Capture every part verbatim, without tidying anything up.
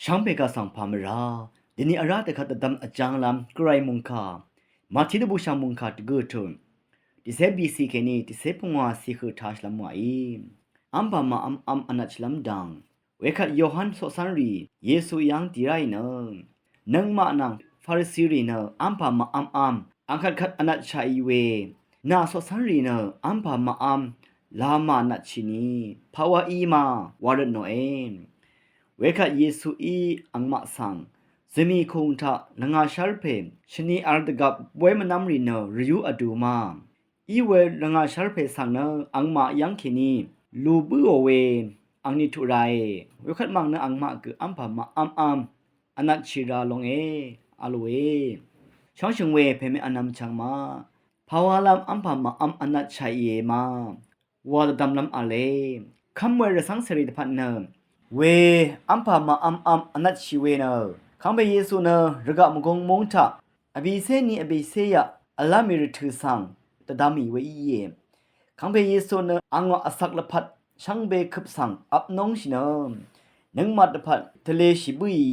Shvngbe gà svng pà mvrá dvni vrá dvkvt dvdvm vjv́nglv́m gvray mòngkà Mati dvbùshv̀ng mòngkà dvgø̀ tø̀n tìcé bìcì kèní tìcé pungwà cì høq tashìlv́m wàí. V́mpà màv́mv́m vnvtshìlv́m dv̀ng. Wekvt Yohan coqcv́nrì Yesu yv́ng dì ráì nø, nøngmaq nvng Farisirì nø v́mpà màv́mv́m angkvtkvt vnvtshàì we, nà coqcv́nrì nø v́mpà màv́m lama vnvtshìni pàwa í ma wa rvtnòe. Wekvt Yesuí angmaq svng zø̀mì kùng taq lvngàshv́r pè shvni vl dvgvp bóy mvnv́mrì nø rvyú vdù ma. Í we lvngàshv́r pè svng nø angmaq yv́ng kèní lù bǿò we angni tuq rae. Wekvt mv̀ng nø angmaq gø v́mpà màv́mv́m vnvtshì ra longe a lòe. Shvngshø̀ng we pèmè vnvm chvng ma. Pàwalv́m v́mpà màv́mv́m vnvtshàìe ma wa dvdvmlv́m v̄le. Kv́m we rvcv́ng cèrì dvpvt nø we v́mpà màv́mv́m vnvtshì we nø, Kangpe Yesu nø rvgaq mvgung múng taq vbìcé ni vbìcé yaq vlá mì rvtø̀ svng dvdvmì we íe. Kangpe Yesu nø angò vsvk lvpat shvngbe køp svng vpnúngshì nø nøngmaq dvpvt tvleshì bǿì.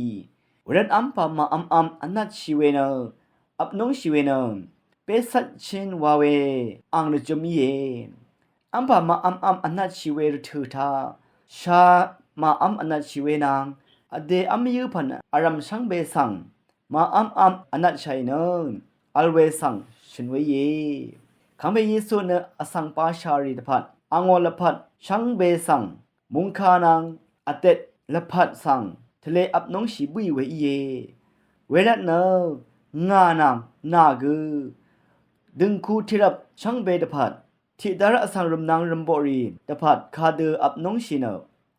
Wervt v́mpà màv́mv́m vnvtshì we nø vpnúngshì we nø pé cvtshín wa we ang rvjøm íe. V́mpà màv́mv́m vnvtshì we rvtø̀ taq sha màv́m vnvtshì we nvng vdè v́m yǿ pv̀n vrv̀m shvngbe svng màv́mv́m vnvtshàì nø vl we svng shø̀n we íe. Kangpe Yesu nø vsvng pashàrì dvpvt angò lvpat shvngbe svng mungkà nvng vdet lvpat svng tvle vpnúngshì bǿì we íe. Wervt nø ngà nvng nà gø dø̀ngku tiqrvp shvngbe dvpvt tiqdv́r vsvng rvmnvng rvmboqrì dvpvt kadø vpnúngshì nø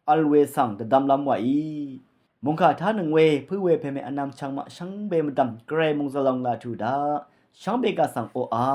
vl we svng dvdvmlv́m wàí. Mungkà tánøng we pǿ we pèmè vnvm chvngmaq shvngbe mvdv̀m gvray mòngzvlong laq tuq daq shvngbe gà svng oqà.